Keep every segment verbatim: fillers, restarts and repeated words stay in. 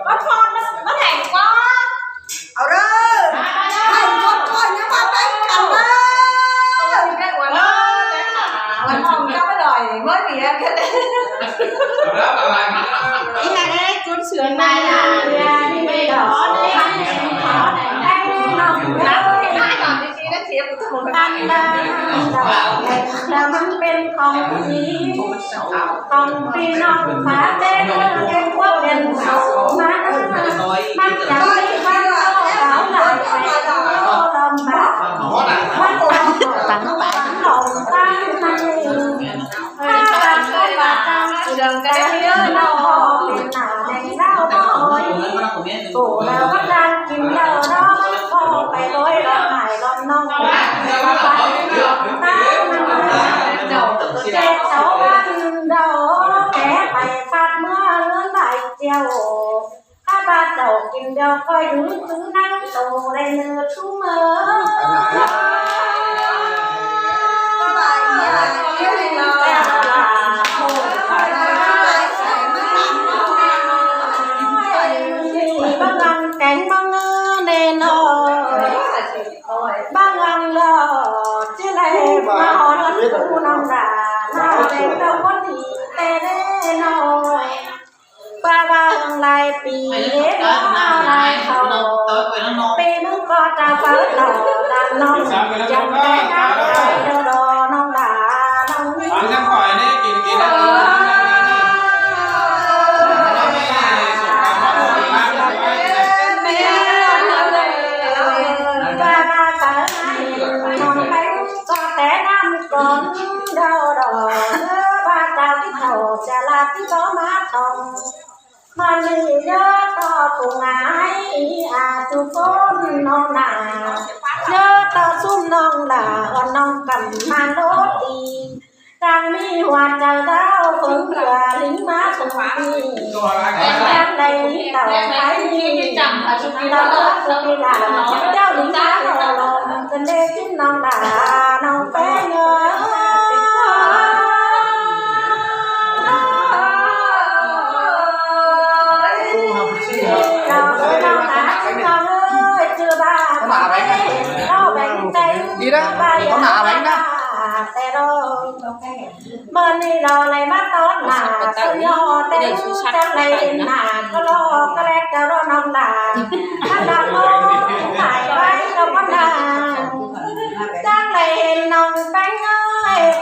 Bác Phong nó, nó thèm quá. Au đaư. Hảư chuôn khỏi ꞌnhá ꞌva béng căn đaư. Ôi, béng uốn. Uốn hòm cắp đòi mới bị ăn cái đấy. Ý là đấy, cuốn sướng này là, là đi về đó đấy. Ăn cái này, ăn cái này. Ăn cái này, ăn cái này. Ăn cái này. ອັນດາ ດາວແມ່ນລະມັນເປັນຂອງດີ ຂອງພີ່ນ້ອງຝາແຕ່ເມືອງເປັນພວກເປັນເຂົາມາ ມັນຈະມີຄວາມເສົ້າຫຼາຍໃຈ ລຳບາກ ມັນຕ້ອງ ຕ້ອງ ຕ້ອງ ຕ້ອງ ເລື່ອງກະໄດ້ເລີຍເນາະ ເປັນໜ້າແດງເລົ່ານ້ອຍ ໂກເລົ່າກຳລັງກິນເຫຼົ້າເນາະ ມັນພໍໄປໂລຍລອດຫາຍລອດນ້ອງ ແຈກເສົາວັນເດົາ ແກໄປຟາດເມືອເຮືອນຫຼາຍເຈົ້າ ຂ້າພະເຈົ້າກິນເດວ ຂ້ອຍຫືອຕື້ນັ່ງໂຕໄດ້ເນີດຊຸເມີ ບາງອັນແກງມາເງືອແນ່ນອນ ບາງອັນລອດ ເຈໄລມາຮອດຜູ້ນ້ອງດາ ໜ້າແດງເຕົ້າຄົນດີແຕ່ແນ່ນອນ ວ່າວ່າເຮືອງຫຼາຍປີເຮັດມາຫຼາຍເທົ່າ ປີໜຶ່ງກໍຕາເຝົ້າເທົ່າຕານ້ອງ ຈັ່ງໄດ້ນາໄປດອດອນ້ອງຫຼານ້ອງນີ້ ว่าว่าเต๋อให้น้องแป้งก็แต่น้ำก่อนเดาดอก เออ ว่าเต๋าที่เขาจะลาที่บ่มาท่อง Mơn ꞌnị ꞌdứa ꞌto ꞌtụ ꞌngai a ꞌchu ꞌcốn ꞌnọng nả, ꞌdứa ꞌto ꞌsúm ꞌnọng đả ón ꞌnọng căm ꞌmá ꞌlố đi. Chang ꞌmí hua chaư đao phớng ꞌlứa lính ꞌmá phớng đi. Chang đảy lính tảu thái đi. Tảu ꞌlứa phớng đi lả, đao lính ꞌmá lỏ lỏ, cơn đê ꞌchím ꞌnọng đả ꞌnọng pé ngơ. Đi đó, con nạ bánh đó. Mơn ꞌnị lo lay ꞌmá tót nả, sơ ꞌnhó té chăng lay nả, có lo có lét có lo ꞌnọng đả. Hăn đả lo, phải vai có con đả. Chang lay ꞌnọng pé ngơ,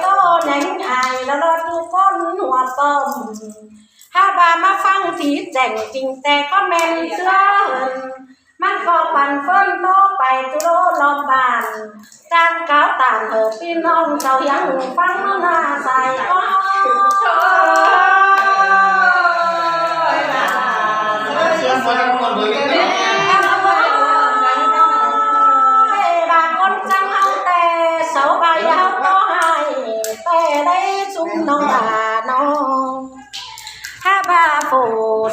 tô nhéng ai lo lo ꞌchu ꞌcốn hua pom. Hák ꞌva ꞌmá ꞌphắng thí chẻng chính ꞌtẹ ꞌcón ꞌmen ꞌsứa hơn. ꞌMắn ꞌcọ păn ꞌphớn ꞌtố pay ꞌchu ꞌlố ꞌlóm bản. Chang cáo tản hảư ꞌpi ꞌnọng sau ꞌhiếng ꞌphắng ꞌmá ꞌna sai ꞌcọ. Ê, ꞌva ꞌcốn chắng ꞌháu ꞌtẹ, sau ꞌva ꞌháu ꞌcọ ꞌhại, ꞌtẹ đảy ꞌsúm ꞌnọng đả ꞌnọng. Hák ꞌva phủ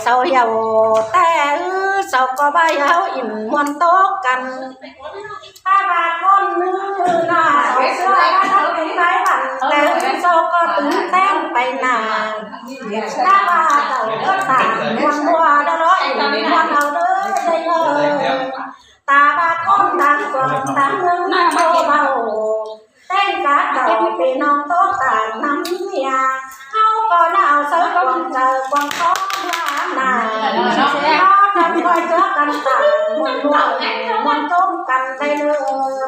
sau hiẻo ꞌtẹ ư, sau ꞌcọ ꞌva ꞌháu ỉn ꞌmuôn ꞌtố căn. Hák ꞌva ꞌcốn ư nả sau ꞌsứa ꞌva ꞌháu ꞌpéng bái bản ꞌtẹ ư, sau ꞌcọ tứn ꞌtén pay nả. Hák ꞌva sau ꞌcọ tả ꞌmuôn ꞌmua đa lo ỉn ꞌmuôn au đơ đảy ngơ. Ta ꞌva ꞌcốn tang quảng tang ꞌmướng ꞌmá ꞌchua ꞌvạu. ꞌTen cá ꞌtạu ꞌpi ꞌnọng ꞌtố tản ꞌnặm ꞌnịa. ꞌHáu ꞌcọ ꞌnạu sáư quảng chaư quảng khó ꞌmá nả. ꞌHáu chắng ꞌcoi ꞌchớ căn tản ꞌmuôn ꞌmua ꞌmuôn ꞌtốm căn đảy ꞌnớ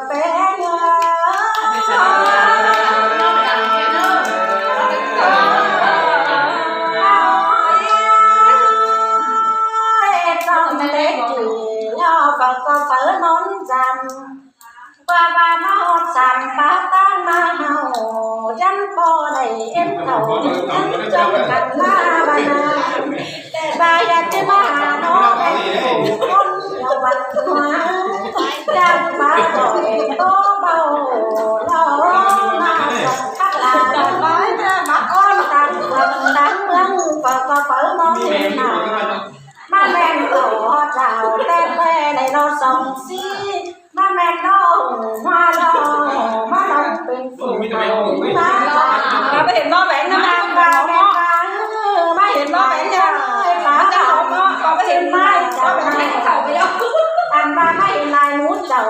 pé ꞌnớ. Ê, trong Tết kỷ ꞌnhó phaư ꞌcọ phaư ꞌnón dăm. ꞌVa ꞌva ꞌmá ꞌhọt sam pá ꞌtáng ꞌmá ꞌháu, chắng ꞌpo đảy ꞌếm thảu, chắng chông căn ꞌmá ꞌva ꞌna. ꞌVa ꞌdệt ꞌchí ꞌmá ꞌnọ đảy phủ ꞌcốn hiẻo văn hóa, chắng ꞌmá khỏi ꞌtố ꞌvạu, lo ꞌmá sông khắp là ꞌcốn tang quảng tang ꞌmướng, phaư ꞌcọ phaư ꞌnón nả. ꞌMá ꞌmen ꞌcọ ꞌhọt đảo ꞌtẹ ꞌtẹ đảy lo sông sí. ꞌMá ꞌmen ꞌnọ ꞌhung ꞌhua lo, ꞌmá lo pên phủ ꞌmá. ꞌVa ꞌva ꞌhệt ꞌmo bén ꞌnớ, ꞌva ꞌva ꞌva, ꞌva ꞌhệt ꞌmo bén ꞌnớ, ꞌva ꞌva ꞌva.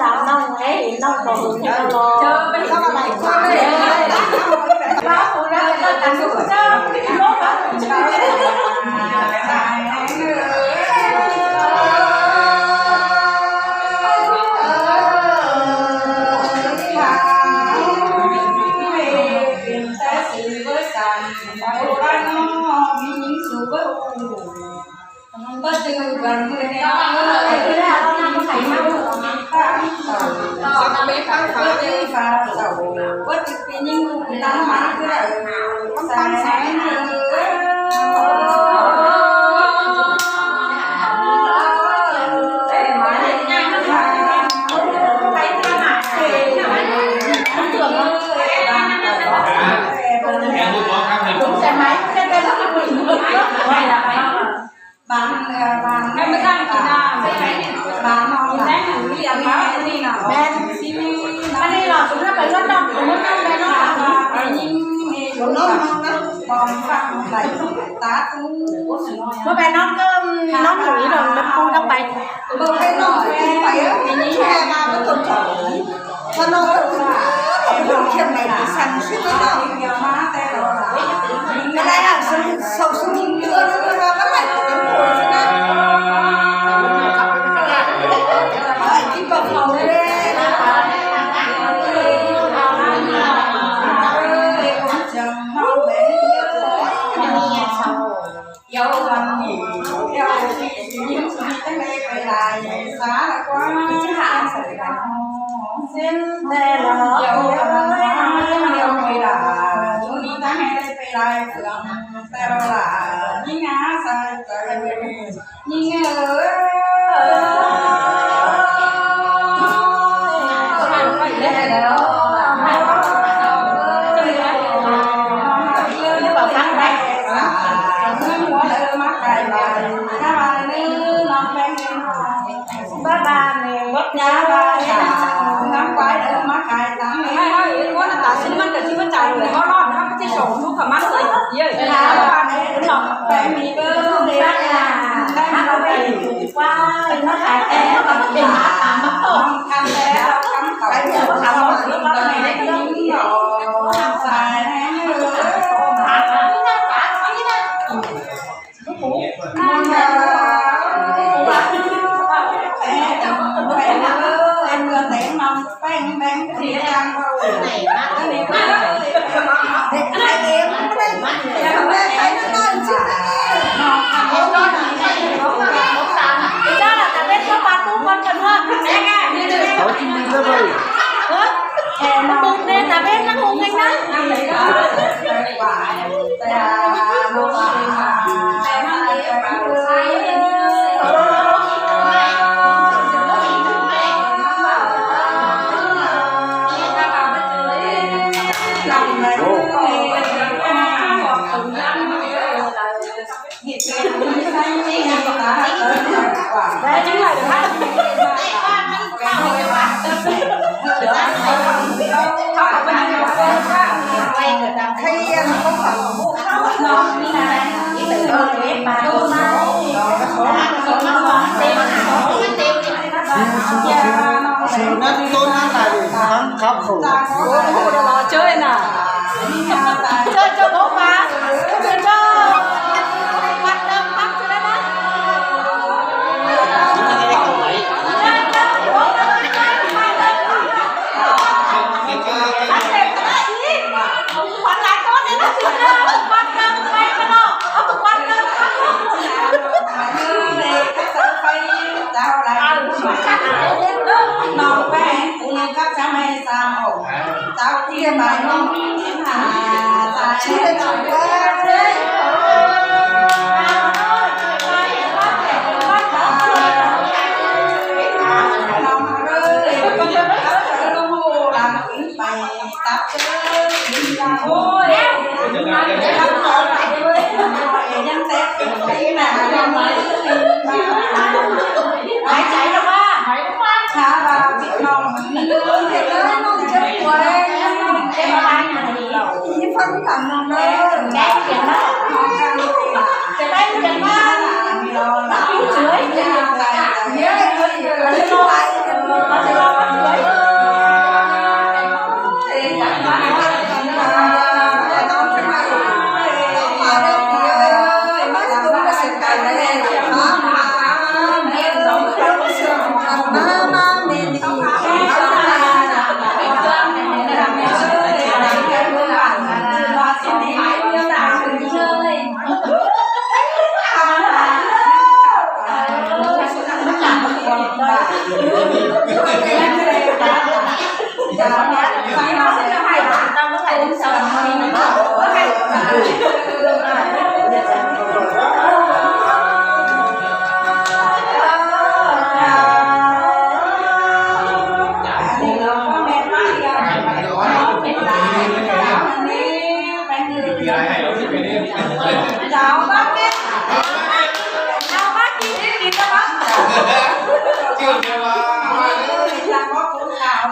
chăm ꞌnọng ꞌnị, ꞌnọng ꞌcọ hưng ꞌnọng lo. Bán, ờ, bán, bán, ờ, bán nọ, bán nọ, ꞌmen. ꞌMen ꞌnị lo, chúng ta phải luôn đọc, chúng ta phải luôn đọc. Chúng nó nó nó còn phạm phải ta cũng có phải nó cứ nó ngủ ý rồi, nó cũng đọc bài. Bơ cái nó cũng phải á, cái này mà nó còn chọn. Nó nó nó nó khiêm này thì sẵn sàng nó. Cái này là sâu sâu sâu. Ôi, ôi, ôi, ôi, chơi nè. Chơi, chơi bóng mà. Chơi, chơi. Hoạt động khắp chơi đấy đấy.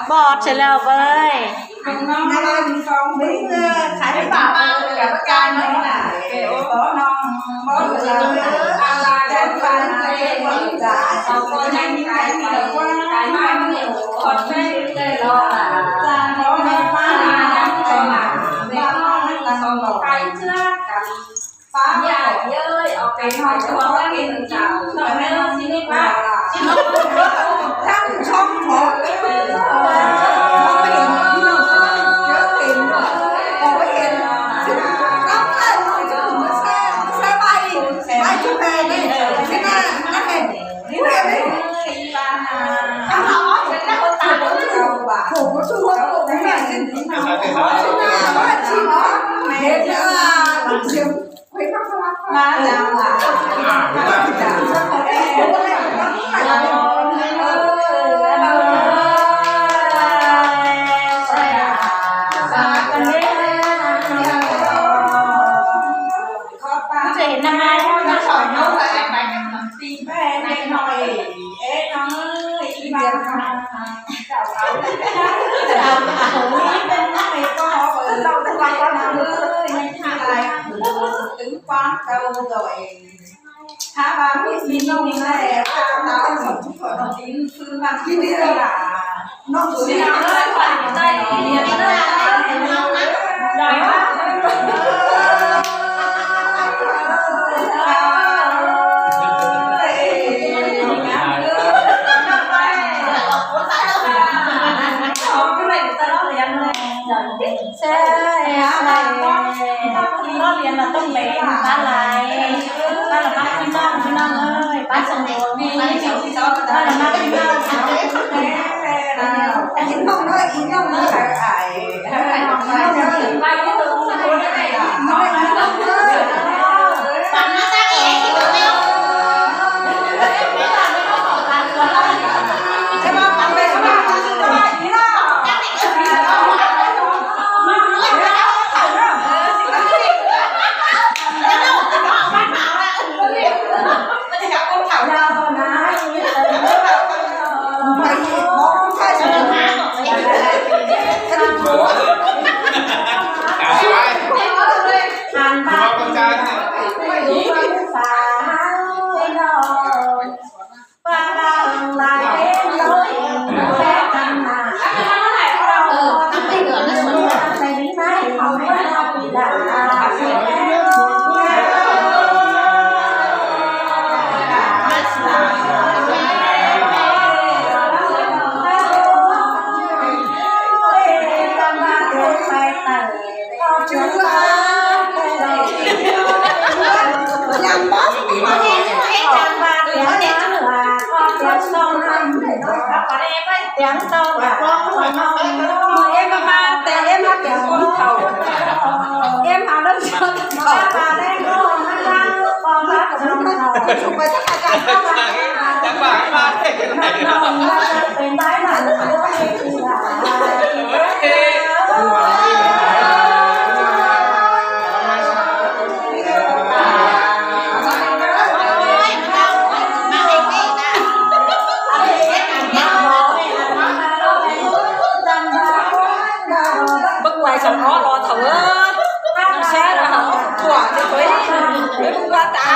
Bọt chảy lèo với. Tiếng tàu bả. Em mà, mà, em mà, em mà, em mà, em mà, em mà, Bác quay sẵn có lo thầu ơ. Nó sẽ là hỏng thua cho tôi. Bác qua ta.